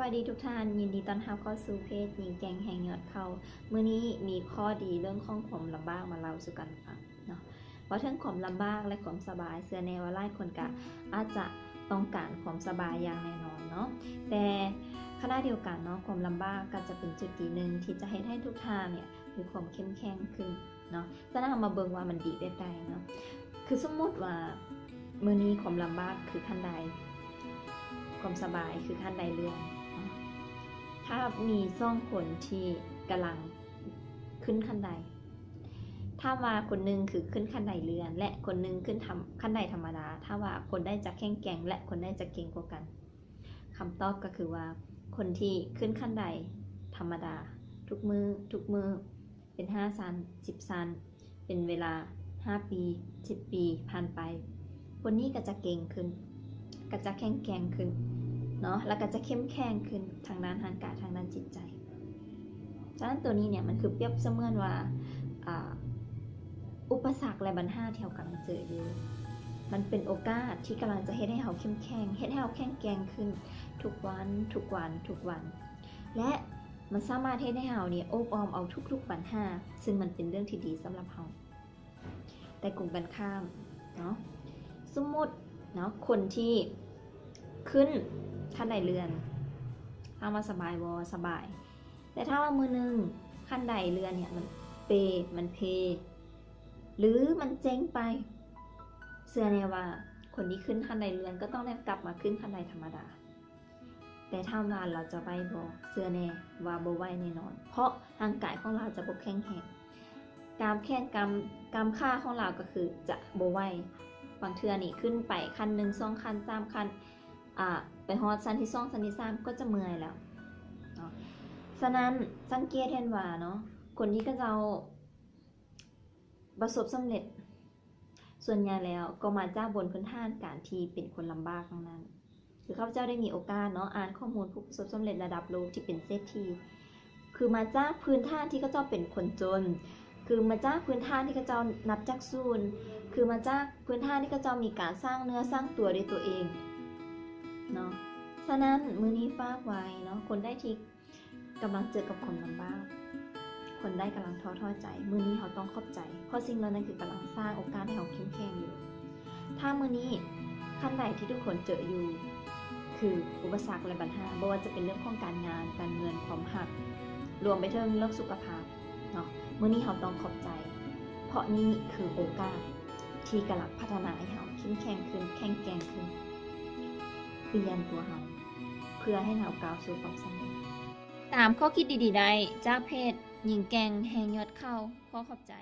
ສະບາຍດີທຸກທ່ານ, ຍິນດີຕ້ອນຮັບເຂົ້າສູ່ເພຈຍິງແກ່ງແຮງຍອດເຂົ້າ. ມື້ນີ້ມີຂໍ້ດີເລື່ອງຂອງຄວາມລຳບາກມາເລົ່າສູ່ກັນຟັງເນາະ. ເວົ້າເຖິງຄວາມລຳບາກ ແລະ ຄວາມສະບາຍ, ເຊື່ອແນ່ວ່າຫຼາຍຄົນກະອາດຈະຕ້ອງການຄວາມສະບາຍຢ່າງແນ່ນອນເນາະ. ແຕ່ຂະນະດຽວກັນເນາະ, ຄວາມລຳບາກກໍຈະເປັນຈຸດດີໜຶ່ງທີ່ຈະເຮັດໃຫ້ທຸກທ່ານເນ່ຍ ມີຄວາມເຂັ້ມແຂງຂຶ້ນເນາະ. ສະນັ້ນເຮົາມາເບິ່ງວ່າມັນດີແບບໃດເນາະ. ຄືສົມມຸດວ່າມື້ນີ້ຄວາມລຳບາກຄືຂັ້ນໄດ, ຄວາມສະບາຍຄືຂັ້ນໄດເລື່ອນເນາະ. ຖ້າມີສອງຄົນທີ່ກຳລັງຂຶ້ນຂັ້ນໄດ, ຖ້າວ່າຄົນໜຶ່ງຄືຂຶ້ນຂັ້ນໄດເລື່ອນ ແລະ ຄົນໜຶ່ງຂຶ້ນທຳ ຂັ້ນໄດທຳມະດາ, ຖ້າວ່າຄົນໃດຈະແຂງແກ່ງ ແລະ ຄົນໃດຈະເກັ່ງກວ່າກັນ? ຄຳຕອບກໍຄືວ່າ ຄົນທີ່ຂຶ້ນຂັ້ນໄດທຳມະດາທຸກມື້ ທຸກມື້ ເປັນຫ້າຊັ້ນ ສິບຊັ້ນ ເປັນເວລາຫ້າປີ ສິບປີຜ່ານໄປ, ຄົນນີ້ກໍຈະເກັ່ງຂຶ້ນ ກໍຈະແຂງແກ່ງຂຶ້ນເນາະ ແລ້ວກໍຈະເຂັ້ມແຂງຂຶ້ນທາງດ້ານຮ່າງກາຍ ທາງດ້ານຈິດໃຈ. ສະນັ້ນໂຕນີ້ເນ່ຍ ມັນຄືປຽບສະເໝືອນວ່າ ອາ ອຸປະສັກ ແລະ ບັນຫາທີ່ເຮົາກຳລັງເຈີຢູ່ ມັນເປັນໂອກາດທີ່ກຳລັງຈະເຮັດໃຫ້ເຮົາເຂັ້ມແຂງ ເຮັດໃຫ້ເຮົາແຂງແກ່ງຂຶ້ນທຸກວັນ ທຸກວັນ ທຸກວັນ ແລະ ມັນສາມາດເຮັດໃຫ້ເຮົານີ້ໂອບອ້ອມເອົາທຸກໆບັນຫາ ຊຶ່ງມັນເປັນເລື່ອງທີ່ດີສຳລັບເຮົາ. ແຕ່ກົງກັນຂ້າມເນາະ, ສົມມຸດເນາະ ຄົນທີ່ຂຶ້ນຂັ້ນໄດເລື່ອນ ຖາມວ່າສະບາຍບໍ່? ສະບາຍ. ແຕ່ຖ້າວ່າມື້ໜຶ່ງຂັ້ນໄດເລື່ອນເນ່ຍ ມັນເປ ມັນເພ ຫຼື ມັນເຈັງໄປ, ເຊື່ອແນ່ວ່າຄົນທີ່ຂຶ້ນຂັ້ນໄດເລື່ອນກໍຕ້ອງໄດ້ກັບມາຂຶ້ນຂັ້ນໄດທຳມະດາ. ແຕ່ຖາມວ່າລາວຈະໄຫວບໍ່? ເຊື່ອແນ່ວ່າບໍ່ໄຫວແນ່ນອນ, ເພາະຮ່າງກາຍຂອງລາວຈະບໍ່ແຂງແຮງ. ກ້າມແຂນ ກ້າມ ກ້າມຂາຂອງລາວກໍຄືຈະບໍ່ໄຫວ. ບາງເທື່ອນີ້ຂຶ້ນໄປຂັ້ນໜຶ່ງ ສອງຂັ້ນ ສາມຂັ້ນ ອາ ໄປຮອດຊັ້ນທີສອງ ຊັ້ນທີສາມ ກໍຈະເມື່ອຍແລ້ວເນາະ. ສະນັ້ນ ສັງເກດເຫັນວ່າເນາະ ຄົນທີ່ເຂົາເຈົ້າປະສົບສຳເລັດ ສ່ວນໃຫຍ່ແລ້ວກໍມາຈາກບົນພື້ນຖານການທີ່ເປັນຄົນລຳບາກທັງນັ້ນ. ຄືຂ້າພະເຈົ້າໄດ້ມີໂອກາດເນາະ ອ່ານຂໍ້ມູນຜູ້ປະສົບສຳເລັດລະດັບໂລກທີ່ເປັນເສດຖີ ຄືມາຈາກພື້ນຖານທີ່ເຂົາເຈົ້າເປັນຄົນຈົນ, ຄືມາຈາກພື້ນຖານທີ່ເຂົາເຈົ້ານັບຈາກສູນ, ຄືມາຈາກພື້ນຖານທີ່ເຂົາເຈົ້າມີການສ້າງເນື້ອສ້າງຕົວດ້ວຍຕົວເອງເນາະ. ສະນັ້ນ ມື້ນີ້ຝາກໄວ້ເນາະ ຄົນໃດທີ່ ກຳລັງເຈີກັບຄວາມລຳບາກ, ຄົນໃດກຳລັງທໍ້ຖອຍໃຈ, ມື້ນີ້ເຮົາຕ້ອງຂອບໃຈ ເພາະສິ່ງເຫຼົ່ານັ້ນຄືກຳລັງສ້າງໂອກາດໃຫ້ເຮົາເຂັ້ມແຂງຢູ່. ຖ້າມື້ນີ້ຂັ້ນໃດທີ່ທຸກຄົນເຈີຢູ່ຄືອຸປະສັກ ແລະ ບັນຫາ, ບໍ່ວ່າຈະເປັນເລື່ອງຂອງການງານ, ການເງິນ, ຄວາມຮັກ, ລວມໄປເຖິງເລື່ອງສຸຂະພາບເນາະ, ມື້ນີ້ເຮົາຕ້ອງຂອບໃຈ ເພາະນີ້ຄືໂອກາດທີ່ກຳລັງພັດທະນາໃຫ້ເຮົາເຂັ້ມແຂງຂຶ້ນ, ແຂງແກ່ງຂຶ້ນ, ປ່ຽນຕົວເຮົາ ເພື່ອໃຫ້ເຮົາກ້າວສູ່ຄວາມສຳເລັດ. ຕາມຂໍ້ຄິດດີໆໄດ້ຈາກເພຈຍິງແກ່ງແຮງຍອດເຂົ້າ. ຂໍຂອບໃຈ.